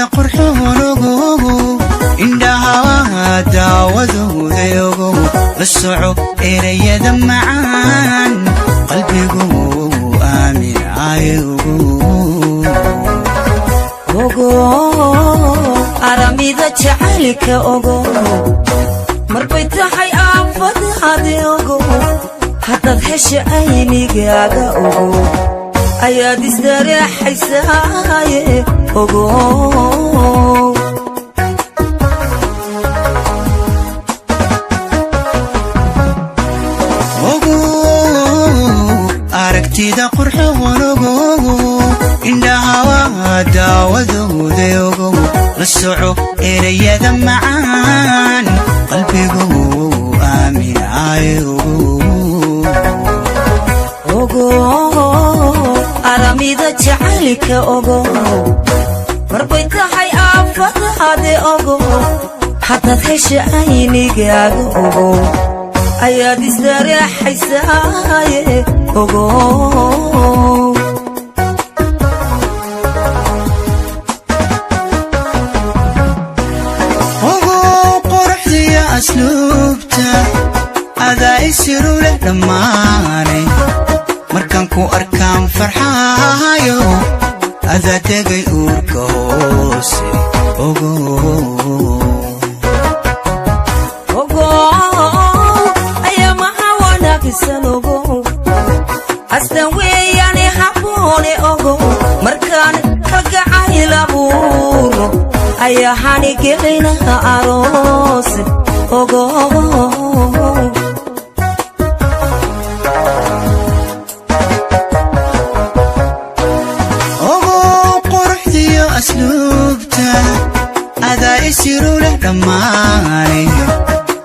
Aragtida qurxoon ogow, indhaha daawadooda ogow, la soco erayada macaan, qalbigu aamin ay ogow. Ogo aramida jacaylka, ogo marbay tahay aafadaade. Ogo haddaad hesha aynigaaga, ogo ayaad isdareexaysaaye, ogo. Ogow aragtida qurxoon, ogow indhaha daawadooda, ogow la soco erayada macaan, qalbigu aamin ay ogow. Ogo aramida jacaylka, ogo marbay tahay aafadaade. Ogo haddaad hesha aynigaaga, ogo ayaad isdareexaysaaye, ogo. Ogow quruxdiyo asluubta, adaa isiru leh dhammaanay. Markaan ku arkaan farxaayo, adaa tegay uurka hoose, ogow. Ogo ayaamaha wanaagsan, ogo astan weeyaane habboone. Ogo markaan kalgacayl abuuro, ayaahani gelaynaha aroose, ogo. Ogow quruxdiyo asluubta, adaa isiru leh dhammaanay.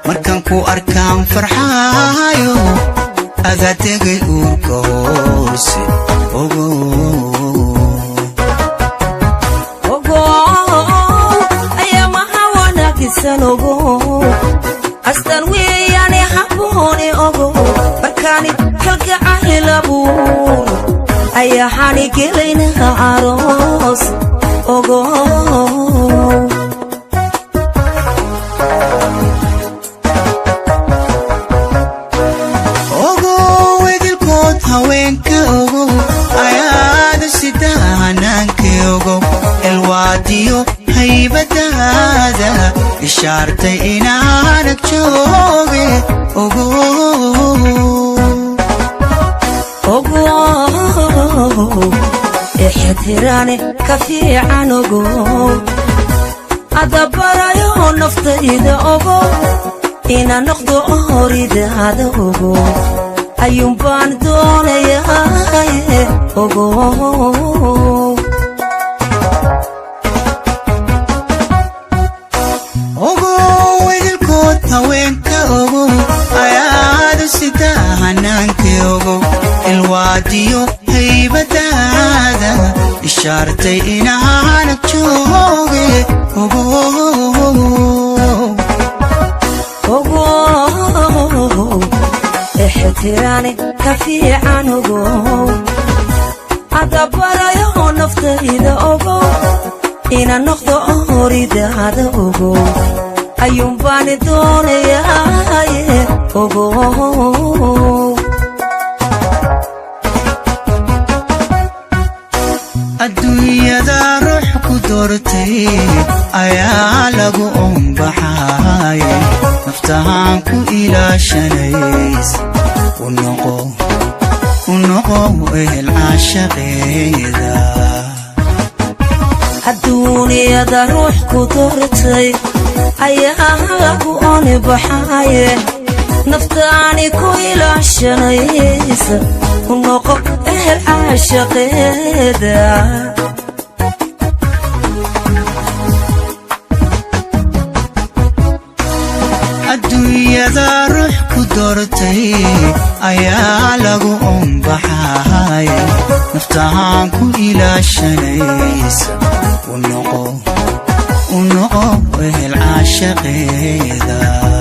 Markaan ku arkaan farxaayo, adaa tegay uurka hoose, ogow. Ogo ayaamaha wanaagsan, ogo astan weeyaane habboone. Ogo markaani kalgacayl abuuro, ayaahani gelaynaha aroos, ogo. Ogow idilkood haweenka, ogow ayaada sidaa hanaanka, ogow elwaadiyo haybadaada ishaartay inaanag jooge, ogow. Ogo ixtiraane ka fiican, ogo adabarayo naftayda, ogo inaan noqdo horidaada, ogo ayuunbaan doonayaaye, ogo. Ogow idilkood haweenka, ogow ayaada sidaa hanaanka, ogow ilwaadiyo haybadaada ishaartay inaanag jooge, ogow. Ogo ixtiraane ka fiican, ogo adabarayo naftayda, ogo inaan noqdo horidaada, ogo ayuunbaan doonayaaye, ogo. Adduunyada ruux ku doortay ayaa lagu ombaxay, naftahaan ku ilaashanays, u noqo, u noqo ehel caashaqeeda. Adduunyada ruux ku doortay ayaa lagu oni baxaaye, naftaani ku ilaashanaysa, u noqo ehel caashaqeeda. Adduunyada ruux ku doortay ayaa lagu ombaxay, naftahaan ku ilaashanaysa, u noqo, u noqo ehel caashaqeeda.